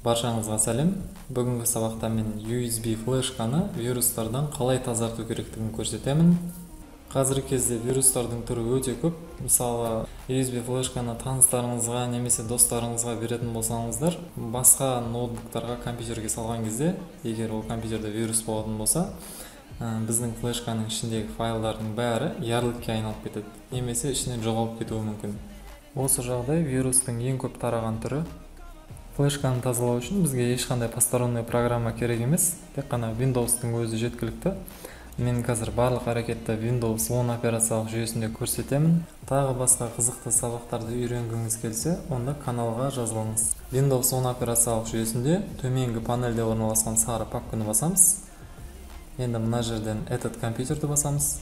Баршаңызға сәлем. Бүгінгі сабақта мен USB флешканы вирустардан қалай тазарту керектігін көрсетемін. Қазіргі кезде вирустардың түрі өте көп. Мысалы, USB флешканы таныстарыңызға немесе достарыңызға беретін болсаңыздар, басқа ноутбуктарға, компьютерге салған кезде, егер ол компьютерде вирус болатын болса, біздің флешканың ішіндегі файлдардың бәрі ярлыкке айналып кетеді немесе ішінен жоғалып кетуі мүмкін. Осы жағдай вирустың ең көп тараған түрі. Флешканы тазалау үшін бізге ешқандай посторонний программа керек емес, тек қана Windows'тың өзі жеткілікті. Мен қазір барлық әрекетті Windows 10 операциялық жүйесінде көрсетемін. Тағы басқа қызықты сабақтарды үйренгіңіз келсе, онда каналға жазылыңыз. Windows 10 операциялық жүйесінде төменгі панельде орналасқан сары папканы басамыз. Енді мына жерден этот компьютерді басамыз.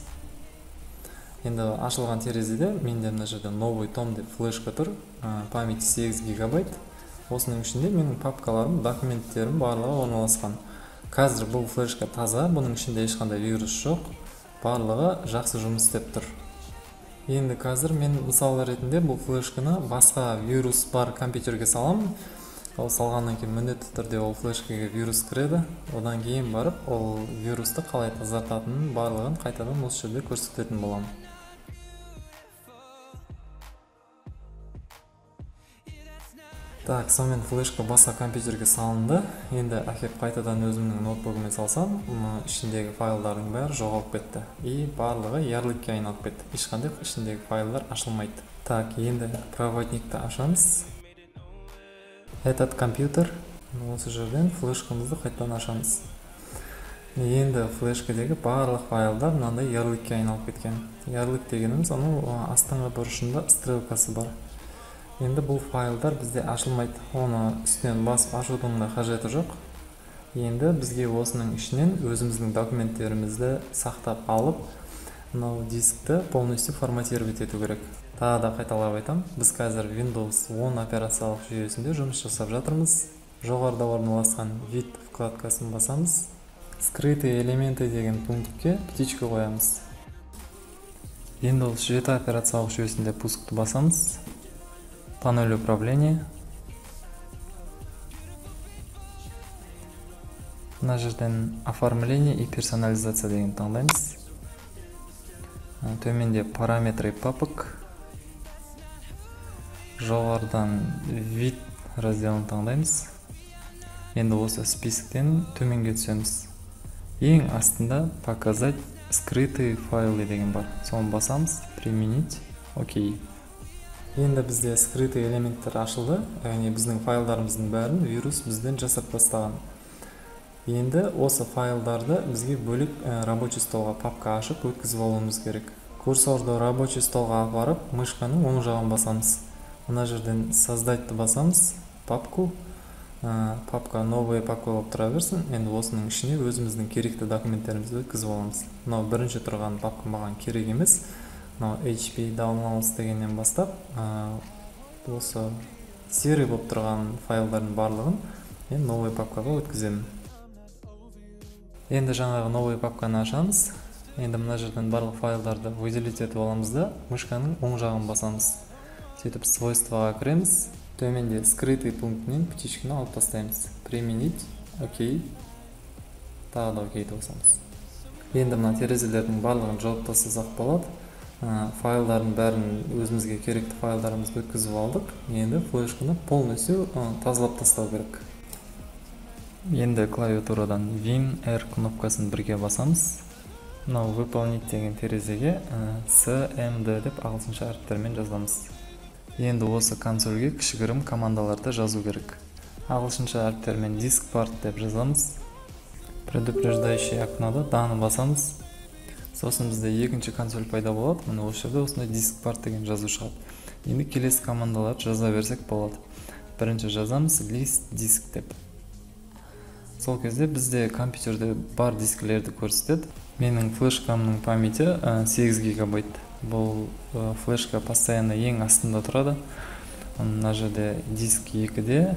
Енді ашылған терезеде менде мына жерде новый том деп флешка тұр, память 8 гигабайт. Осының ішінде менің папкаларым, документтерім барлығы орналасқан. Қазір бұл флешка таза, бұның ішінде ешқандай вирус жоқ, барлығы жақсы жұмыс істеп тұр. Енді қазір мен мысал ретінде бұл флешканы басқа вирус бар компьютерге саламын. Ол салғаннан кейін міндетті түрде ол флешкаға вирус кіреді. Одан кейін барып ол вирусты қалай тазартатынын барлығын қайтадан осы жерде көрсететін боламын. Так, сонымен флешка басқа компьютерге салынды. Енді әкеп қайтадан өзімнің ноутбугіме салсам, ішіндегі файлдардың бәрі жоғалып кетті. И барлығы ярлыкке айналып кетті. Ешқандай ішіндегі файлдар ашылмайды. Так, енді проводникті ашамыз. Этот компьютер. Осы жерден флешкамызды қайтадан ашамыз. Енді флешкадегі барлық файлдар мынандай ярлыкке айналып кеткен. Ярлык дегеніміз анау астыңғы бұрышында стрелкасы бар. Енді бұл файлдар бізде ашылмайды. Оны үстінен басып ашудың да қажеті жоқ. Енді бізге осының ішінен өзіміздің документтерімізді сақтап алып, мынау дискті полностью форматировать ету керек. Тағы да қайталап айтам, біз қазір Windows 10 операциялық жүйесінде жұмыс жасап жатырмыз. Жоғарыда орналасқан вид вкладкасын басамыз. Скрытые элементы деген пунктке птичка қоямыз. Windows 7 операциялық жүйесінде пускты басамыз. Панель управления. Мына жерден оформление и персонализация деген таңдаймыз. Төменде параметры папок. Жоғарыдан вид разделін таңдаймыз. Енді осы списоктен төменге түсеміз. Ең астында показать скрытые файлы деген бар. Соны басамыз, применить, окей. Енді бізде скрытый элементтер ашылды, яғни біздің файлдарымыздың бәрін вирус бізден жасап тастаған. Енді осы файлдарды бізге бөлек рабочий столға папка ашып өткізіп алуымыз керек. Курсорды рабочий столға апарып, мышканың оң жағын басамыз. Мына жерден создать-ты басамыз, папку. Папка новая папка болып тұра берсін. Енді осының ішіне өзіміздің керекті документтерімізді өткізіп аламыз. Мынау бірінші тұрған папка маған керек емес. Мынау HP Downloads дегеннен бастап, осы серый болып тұрған файлдардың барлығын мен новый папкаға өткіземін. Енді жаңағы новый папканы ашамыз. Енді мына жерден барлық файлдарды выделить етіп аламыз да, мышканың оң жағын басамыз. Сөйтіп свойствоға кіреміз. Төменде скрытый пунктінен птичканы алып тастаймыз. Применить, окей. Тағы да окейді басамыз. Енді мына терезелердің барлығын жауып тастасақ болады. Файлдардың бәрін өзімізге керекті файлдарымызды өткізіп алдық. Енді флешканы полностью тазалап тастау керек. Енді клавиатурадан Win R кнопкасын бірге басамыз. Мынау выполнить деген терезеге CMD деп ағылшынша әріптермен жазамыз. Енді осы консольге кішігірім командаларды жазу керек. Ағылшынша әріптермен diskpart деп жазамыз. Предупреждающий окнода даны басамыз. Сосын бізде екінші консоль пайда болады. Міне осы жерде осындай diskpart деген жазу шығады. Енді келесі командаларды жаза берсек болады. Бірінші жазамыз list disk деп. Сол кезде бізде компьютерде бар дискілерді көрсетеді. Менің флешкамның памяті 8 гигабайт. Бұл флешка постоянно ең астында тұрады. Мына жерде диск 2-де,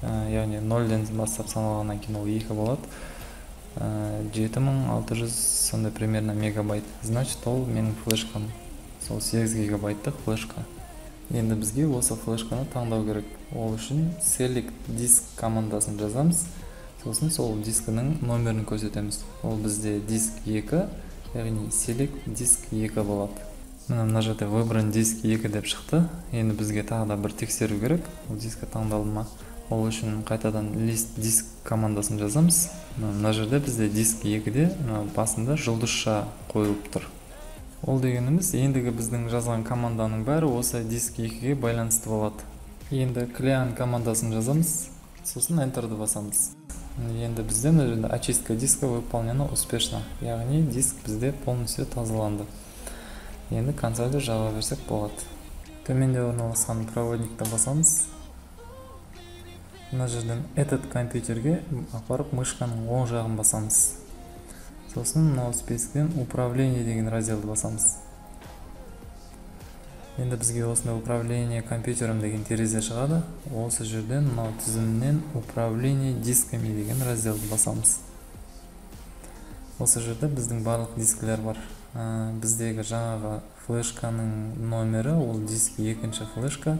яғни 0-ден бастап саналғаннан кейін ол 2 болады. 7600 сондай примерно мегабайт. Значит, ол менің флешкам. Сол 8 гигабайттық флешка. Енді бізге осы флешканы таңдау керек. Ол үшін select disk командасын жазамыз. Сосын сол дискінің номерін көрсетеміз. Ол бізде диск 2, яғни select disk 2 болады. Мына жерде выбран диск 2 деп шықты. Енді бізге тағы да бір тексеру керек. Ол дискі таңдалды ма? Ол үшін қайтадан list disk командасын жазамыз. Мына жерде бізде диск 2-де басында жұлдызша қойылып тұр. Ол дегеніміз, ендігі біздің жазған команданың бәрі осы диск 2-ге байланысты болады. Енді clean командасын жазамыз, сосын Enter-ді басамыз. Енді бізде мына жерде очистка диска выполнена успешно, яғни диск бізде полностью тазаланды. Енді консольді жаба берсек болады. Төменде орналасқан проводникті басамыз. Мына жерден этот компьютерге апарып мышканың оң жағын басамыз. Сосын мынау списктен управление деген разделді басамыз. Енді бізге осындай управление компьютером деген терезе шығады. Осы жерден мынау тізімнен управление дисками деген разделді басамыз. Осы жерде біздің барлық дискілер бар. Біздегі жаңағы флешканың номері ол диск 2-ші флешка.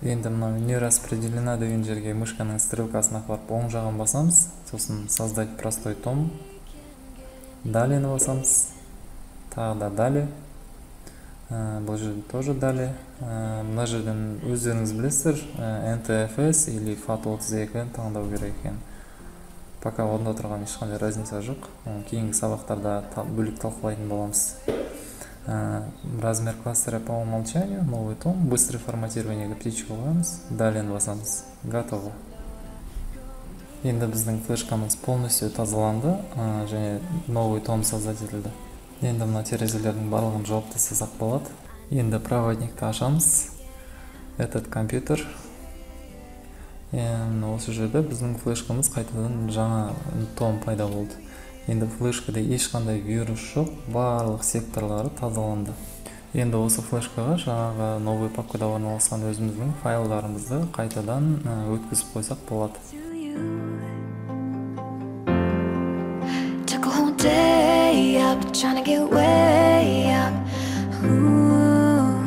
Енді мынау не распределена деген жерге мышканың стрелкасын апарып оң жағын басамыз. Сосын создать простой том. Далее басамыз. Тағы да далее. Бұл жерде тоже далее. Мына жерден өздеріңіз білесіздер, NTFS или FAT32 таңдау керек екен. Пока онда тұрған ешқандай разница жоқ. Кейінгі сабақтарда бөлек талқылайтын боламыз. Размер кластера по умолчанию, новый том, быстрое форматирование птичку қоямыз, далее басамыз. Готово. Енді біздің флешкамыз полностью тазаланды, және новый том создать етілді. Енді мына терезелердің барлығын жауып тастасақ болады. Енді проводникті ашамыз. Этот компьютер. Енді осы жерде біздің флешкамыз қайтадан жаңа том пайда болды. Енді флешкада ешқандай вирус жоқ, барлық секторлары тазаланды. Енді осы флешкаға жаңағы новый папкада орналасқан өзіміздің файлдарымызды қайтадан өткізіп қойсақ болады. Trying to get way up. Ooh.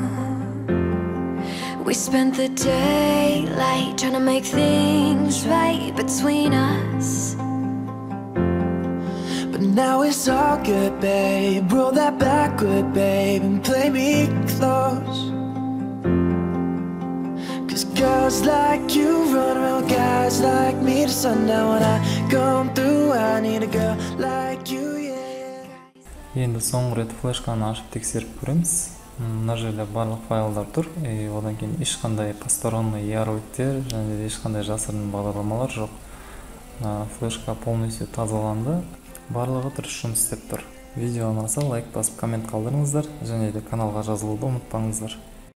We spent the daylight trying to make things right between us. But now it's all good, babe. Roll that backward, babe, and play me close. Cause girls like you run around guys like me till sundown. When I come through, I need a girl like you. Енді соңғы рет флешканы ашып тексеріп көреміз. Мына жерде барлық файлдар тұр. Одан кейін ешқандай посторонний ярлыктер және де ешқандай жасырын бағдарламалар жоқ. Флешка полностью тазаланды. Барлығы дұрыс жұмыс істеп тұр. Видео ұнаса лайк басып коммент қалдырыңыздар және де каналға жазылуды ұмытпаңыздар.